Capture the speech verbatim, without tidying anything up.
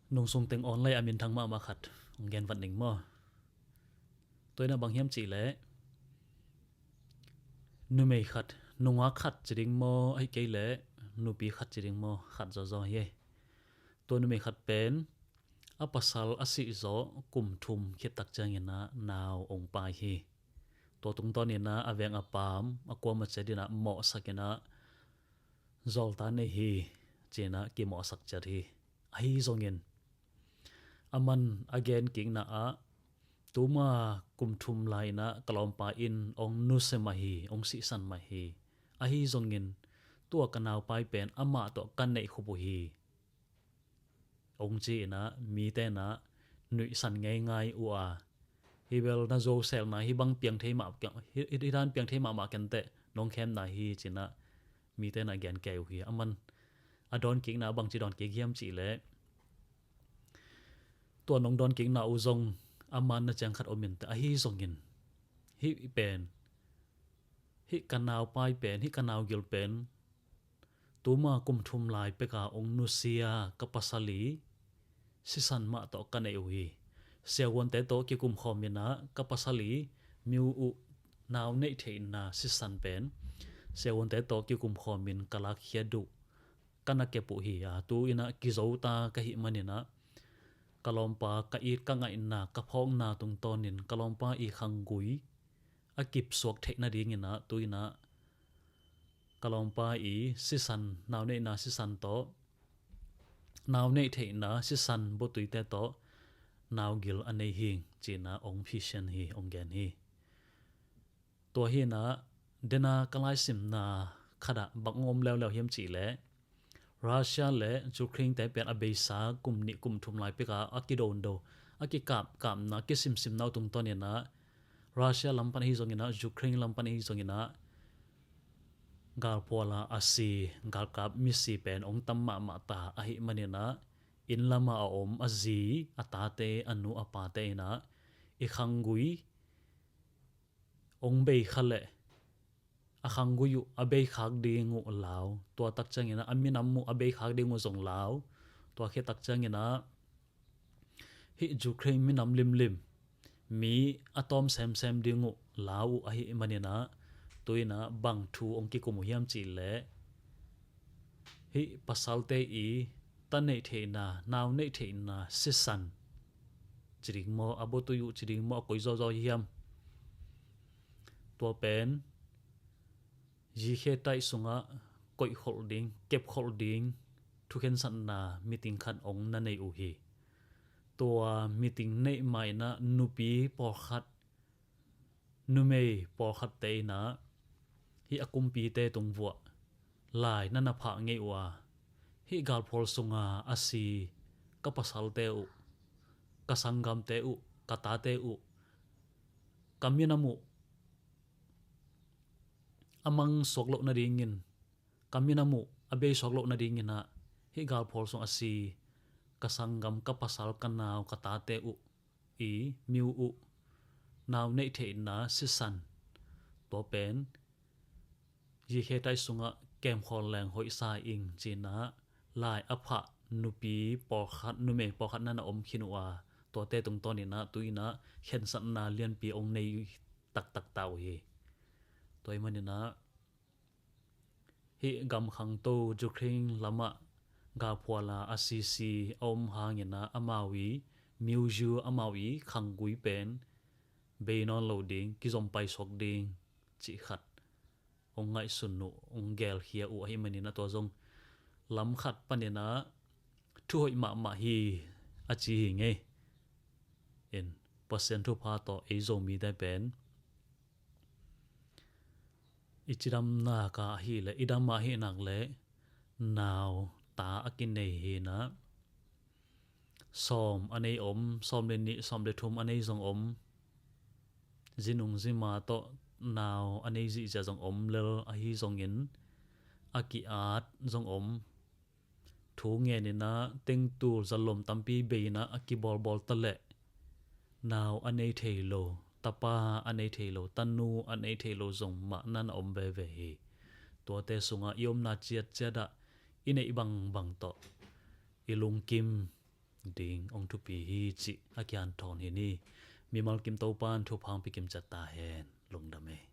Nungsung teng awn lai a minthang mahmah khat hong gen vat ning maw? Tua in ah bang hiam cih leh numei khat, nungak khat ci ding maw, ahih kei leh nupi khat ci ding maw, khat zawzaw hi. Tua numei khat pen a pasal a sih zawh kum thum khit tak ciangin ah nau hong pai hi. Tua tungtawn in ah a veng a paam a kuamah ciat in ah mawhsak in ah zawlta nei hi, ci-in ah kimawhsak ciat hi. Ahi zongin aman a gen kikna ah, tuma kum thum lai in ah ka lawmpa in hong nusia mah hi, hong sihsan mah hi. Ahi zongin tua ka naupai pen amah tawh ka neih khup uh hi, hong ci-in ah mite in ah nuihsan ngeingai uh a, hi bel na zuau selna hi bang piang thei mah, hi, hi dan piang thei mahmah kenteh, nong khemna hi, ci-in ah mite in ah gen kei uh hi. Aman a dawn kikna bangci dawn kik hiam cih leh, tua nong dawn kikna uh zong a manna ciang khat om inteh, ahi zongin hih pen, hih ka naupai pen, hih ka naugil pen tuma kum thum lai peka hong nusia ka pasal i sisan mah tawh ka neih uh hi. Siavuante tawh kikum khawm in ah ka pasal i miu uh nau neih theihna sisan pen siavuante tawh kikum khawm in ka lakkhia uh, ka na kep uh hi. A tu in ah kizota ka hih manin ah ka lawmpa ka it ka ngaihna ka phawkna tungtawnin ka lawmpa i khanggui a kipsuak theih nadingin ah tu in ah ka lawmpa i sisan, nau neihna sisan tawh, nau neih theihna sisan buatuite tawh naugil a nei hing, ci-in ah hong phisian hi, hong gen hi. Tua hi in ah dena ka laisimna khat ah bang hong om leuleu hiam cih leh, Russia le Ukraine te pen a beisa kum nih kum thum lai peka a kidon do, a kikapkapna, a kisimsimna uh tungtawn in ah Russia lam pan ahi zongin ah, Ukraine lam pan ahi zongin ah, galphual a a si, galkap misi pen hong tam mahmah ta ahih manin ah, inn lam ah a om a zi, a tate, a nu, a pate in ah i khanggui hong bei kha leh a khanggui uh a bei khak ding uh lau. Tua tak ciangin ah a minam uh a bei khak ding uh zong lau. Tua khit tak ciangin ah hih Ukraine minam limlim mi a tawm semsem ding uh lau uh ahih manin ah, tu in ah bang thu hong kikum uh hiam cih leh, hih pasalte i ta neih theihna, nau neih theihna sisan ci ding maw, a buatui uh ci ding maw, a koi zawzaw hiam, tua pen zikhe taih sungah koihkholh ding, kepkholh ding thukhensatna meeting khat hong na nei uh hi. Tua meeting neih ma in ah nupi pawlkhat, numei pawlkhatte in ah hih a kumpite tungvuah lai na na phah ngei uh a, hih galphual sunga a si ka pasalte uh, ka sanggamte uh, ka tate uh, ka minam uh a mang suak loh nadingin, ka minam uh a bei suak loh nadingin ah hih galphual sung a si ka sanggam, ka pasal, ka nau, ka tate uh i miu uh nau neih theihna sisan, tua pen zikhe taih sungah kemkhawl leng hoihsa ing, ci-in ah lai a phah nupi pawlkhat, numei pawlkhat na na om khin uh a, tuate tungtawn in ah tu in ah khensatna lianpi hong nei taktak ta uh hi. Tua ahih manin ah hih gam khangto Ukraine lamah galphual a a sisi a om hangin ah amau i miuziu, amau i khanggui pen bei nawn lo ding, kizom paisuak ding cih khat hong ngaihsun uh, hong gelkhia uh ahih manin ah tua zong lam khat panin ah thuhoih mahmah hi a ci hi ngei. In Pasian thupha tawh ei Zomite pen i cidam nak a ahih leh, i dam a ahih nak leh nau ta a kinei hi in ah, sawm a nei om, sawm le nih, sawm le thum a nei zong om, zinung zima tawh nau a nei zihziah zong om lel ahi zongin, a ki-at zong om. Thu ngen in ah tengtul zalom tampi bei in ah a kibawlbawl ta leh nau a nei thei lo, tapa a nei thei lo, tanu a nei thei lo zong mah na na om veve hi. Tuate sungah i omna ciatciat ah i neih bangbang tawh i lungkim ding hong thupi hi cih a kihanthawn hi ni. Mimal kim Topa'n thupha hong pia kim ciat ta hen. Lungdam ei.